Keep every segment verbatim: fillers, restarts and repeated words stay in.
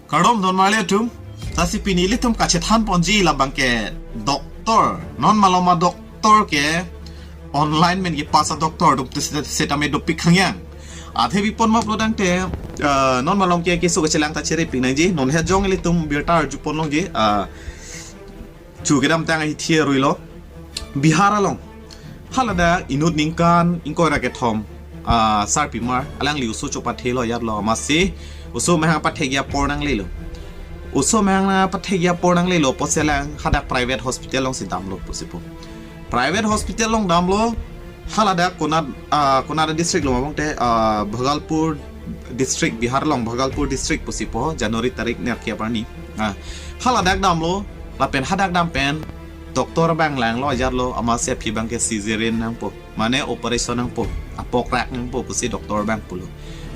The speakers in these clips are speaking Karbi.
Kardom don marli atum, lasi pini ilitum kachethan ponji labang ke doctor, non maloma doctor ke online pen kepass a doctor atum te seta-, setame dopik khangyang. Athe bipon ma pulotangte, eh, non malom ke keso kechelang ta cherepik nangji, non he jong ilitum birta arju pon longji, eh, chu kedamtang ahithi arui lo. Bihar along. Haladak inut ningkan ingkoi ra kethom, ah, sarpimar, alangli oso chopathelo ajatlo, amatsi oso amahang pathekji apor nanglelo. Oso amahang pathekji apor nanglelo, pusi alang hadak private hospital alongsi damlo pusi pu. Private hospital along damlo, haladak konat, ah, konat district lo ma pulotangte, ah, Bhagalpur district, Bihar along Bhagalpur district pusi pu, January tarik nerkep arni. Ah, haladak damlo, lapen hadak dam pen doctor abang langlo ajatlo, amatsi aphi abang ke cesarean nangpo, mane operation nangpo, apokrak nangpo pusi doctor abang pulo.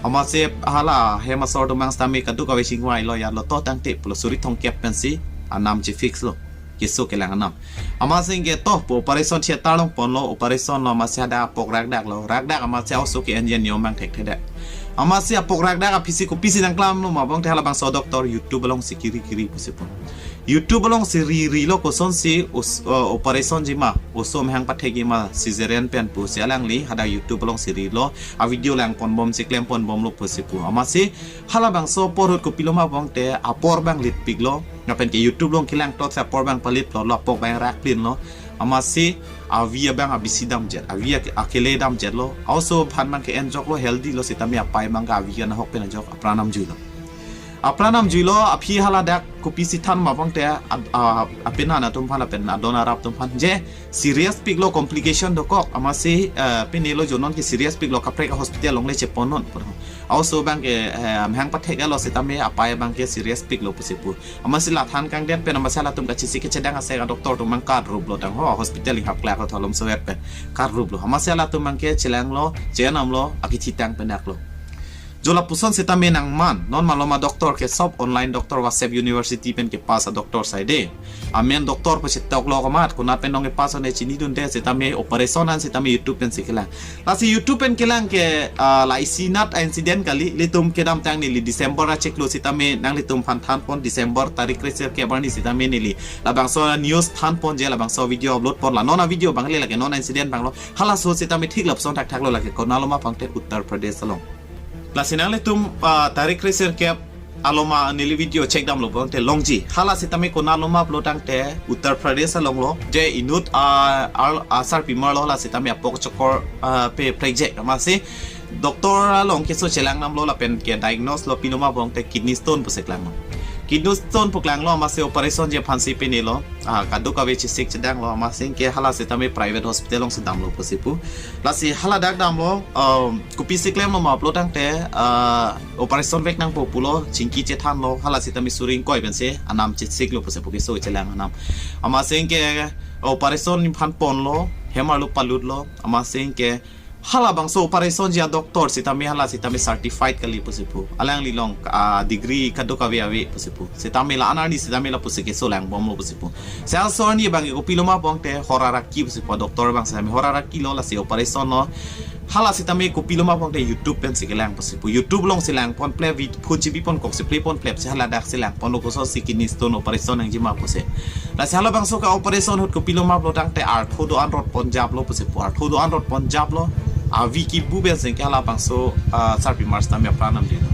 Amatsi hala hem asor atum abang setame kadokave chingvailo ajatlo, to tangte pulo, suri thomkep pensi anam chefix lo, keso kelang anam. Amatsi anke to pu operation theater along ponlo, operation lo, amatsi hadak apok rakdaklo, rakdak amatsi oso ke-enji niom abang thekthedak. Amatsi apok rakdak aphisi kopisi nangklamlo ma pulotangte halabangso doctor YouTube alongsi kiri kiri pusi pu. YouTube alongsi ri rilo, kosonsi os-, uh, operation ji ma, oso amahang pathekji ma, cesarean pen pusi alangli hadak YouTube alongsi rilo, a video langponbomsi klemponbomlo pusi pu. Amatsi halabangso apor ahut kopilo ma pulotangte apor abang litpiklo, lapen ke YouTube along kelang tot si apor abang palitplotlo, apok abang rakplinlo. Amatsi avi abang abisi damjet, avi ak-, akele damjetlo. Oso aphan abang ke-enjoklo, healthy lo setame, apei abang ke avi ke nahok pen ajok, apran namjuilo. Apran namjuilo, aphi haladak kopisi than ma pulotangte, ad-, a-, apenan atum aphan lapen adon arap atum aphan, je serious piklo, complication dokok, amatsi, eh, pinelo jonon ke serious piklo, kaprek hospital along le cheponnon pu. Oso abang ke, eh, amahang patheklo setame, apei abang ke serious piklo pusi pu. Amatsi la than kangdet pen amatsi halatum kachesik kachedang asek a doctor atum abang kardruplo tangho, hospital inghap klak atholom soet pen kardruplo. Amatsi halatum abang ke chelanglo, chenamlo, akithitang penaklo. Jo lapuson setame nangman, non maloma doctor ke sob online doctor, WhatsApp university pen kepass a doctor saide. Amen doctor pu chetoklo komat, konat pen nong kepass ne chinidunde, setame operation an setame YouTube pensi kelang. Lasi YouTube pen kelang ke, ah, la isinat a incident kali, ilitum kedamtang neli December achiklo setame nanglitum aphan thanpon, December tarik kresirkep arni setame neli labangso news thanponji, labangso video upload pon, la non a video abang le lake non a incident abanglo. Halaso setame thik lapuson thakthaklo, lake konatlo ma pulotangte Uttar Pradesh along. Lasi nanglitum, ah, tarik kresirkep aloma neli video chekdamlo pulotangte longji. Hala setame konatlo ma pulotangte Uttar Pradesh alonglo. Je inut, ah, ar-, ah, sarpimarlo, la setame apok chokor, ah, pe project amatsi doctor along keso chelang namlo lapen ke diagnose lo, pilo ma pulotangte kidney stone pusi klanglo. Kidney stone pu klanglo, amatsi operation ji aphansi pinelo. Ah, kadokave chesik chedanglo, amatsi anke hala setame private hospital alongsi damlo pusi pu. Lasi haladak damlo, um, kopisi klemlo ma pulotangte, ah, operation vek nangpo pulo, chingki chethanlo, hala setame suri ingkoi pensi anam chesiklo pusi pu, keso chelang anam. Amatsi anke operation aphan ponlo, hem arlo palutlo, amatsi anke halabangso operation ji a doctor setame hala setame certified kali pusi pu. Alangli along, ah, degree kadokave ave pusi pu. Setame la-an arni setame lapusi keso langbomlo pusi pu. Seta aso arni abang ke kopilo ma pulotangte hor araki pusi pu, doctor abang setame hor arakilo, lasi operation lo. Hala setame kopilo ma pulotangte YouTube pensi kelang pusi pu. YouTube alongsi langponplep, vid-, phone chebipon kok si play ponplep si haladak si langponlo, kosonsi kidney stone operation nangji ma pusi. Lasi halabangso ka operation ahut kopilo ma pulotangte artho do-an rotponjaplo pusi pu, artho do-an rotponjaplo. Avi kibu pensi anke halabangso, ah, sarpimar setame apran namjuilo.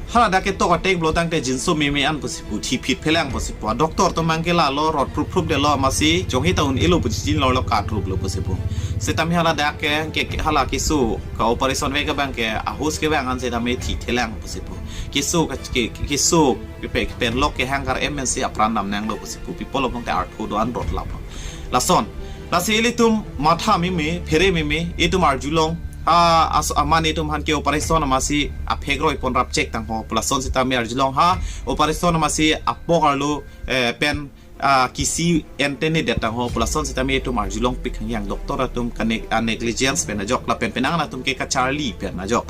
Haladak ketok atek pulotangte jinso meme an pusi pu, thi phit phelang pusi pu. A doctor atum abang ke lalo rot phrup phrup detlo, amatsi jonghi ta un-elo pu chichinilo, lo kardruplo pusi pu. Setame haladak ke, ke, ke hala keso ka operation vek abang ke ahus kevang an setame thi thelang pusi pu. Keso ka, ke, ke, keso kepe, kepenlok kehang kar-em pensi apran damnanglo pusi pu. People abang ke artho do-an rotlaplo. Lason. Lasi ilitum matha meme, phere meme, itum arjulong, ha, as-, aman itum aphan ke operation amatsi aphek roipon rapchek tangho pu lason setame arjulong, ha, operation amatsi apok arlo, eh, pen, ah, kisi entene det tangho pu lason setame itum arjulongpik khangyang, doctor atum ka neg-, ah, negligence pen ajok, lapen penang atum ke kacharli pen ajok.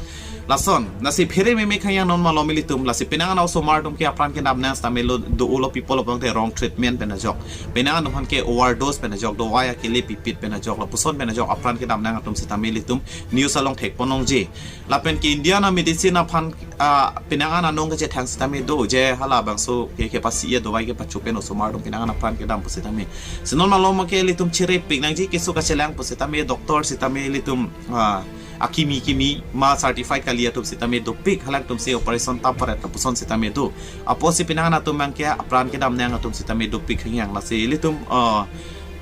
Lason, lasi phere meme khang yang non malom ilitum, lasi penang an osomar atum ke apran kedam nang sitame lo do-olo people abang te wrong treatment pen ajok. Penang an aphan ke overdose pen ajok, dawai akele pipit pen ajok, lapuson pen ajok apran kedam nang atum sitame ilitum news along thek pon longji. Lapen ke India na medicine aphan, ah, penang an anong kachethang sitame do, je hala bangso ke kepasi ya dawai kepacho pen osomar atum penang an apran kedam pusitame. Si non malom ke ilitum chere pik nangji keso kachelang pusitame doctor sitame ilitum, ah, akimi kimi ma certified kali atum sitame dopik, halangtum si operation tap paret lapuson sitame do. Apotsi penang an atum abang ke apran kedam nang atum sitame dopik khang yang, lasi ilitum, ah,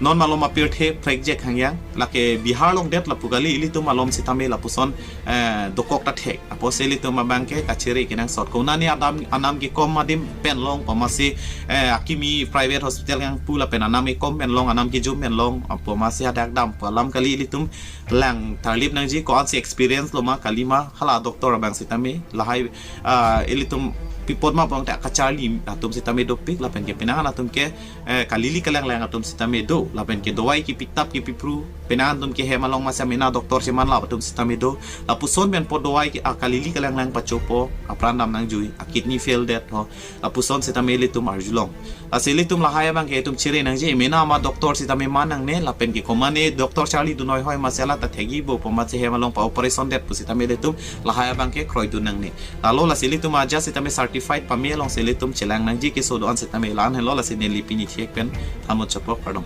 non malom apirthe prekjek khang yang, lake Bihar along det lapu kali, ilitum malom sitame lapuson, eh, dokok ta thek. Apotsi ilitum abang ke kachere kenangsot. Konani adam anam kekom adim pen long pamasi, eh, akimi private hospital yang pu lapen anam kekom pen long, anam kejum pen long, ah, pamasi hadak dam pu alam kali, ilitum lang tarlip nangji ko-ansi experience lo ma kali ma, hala doctor abang sitame lahai, ah, ilitum pi apot ma pang ta kacharli atum sitame dopik, lapen ke penang an atum ke, eh, kalili kalang lang atum sitame do, lapen ke dawai kepitap kepipru, penang an atum ke hem along masi amena doctor cheman lap atum sitame do, lapuson pen po dawai ke, ah, kalili kalang lang pachopo, apran dam nangjui, a kidney fail det ho, lapuson sitame ilitum arjulong. Lasi ilitum lahai abang ke itum chere nangji, mena ma doctor sitame man nangne, lapen ke komane doctor charli dunoi hoi masi hala ta thegi bo pamasi hem along pa operation det pusitame ilitum lahai abang ke kroidun nangne. Lalo lasi ilitum aja sitame certified pame alongsi ilitum chelang nangji keso do-an sitame la-an helo, lasi neli pini thek pen thanmut chapok, kardom.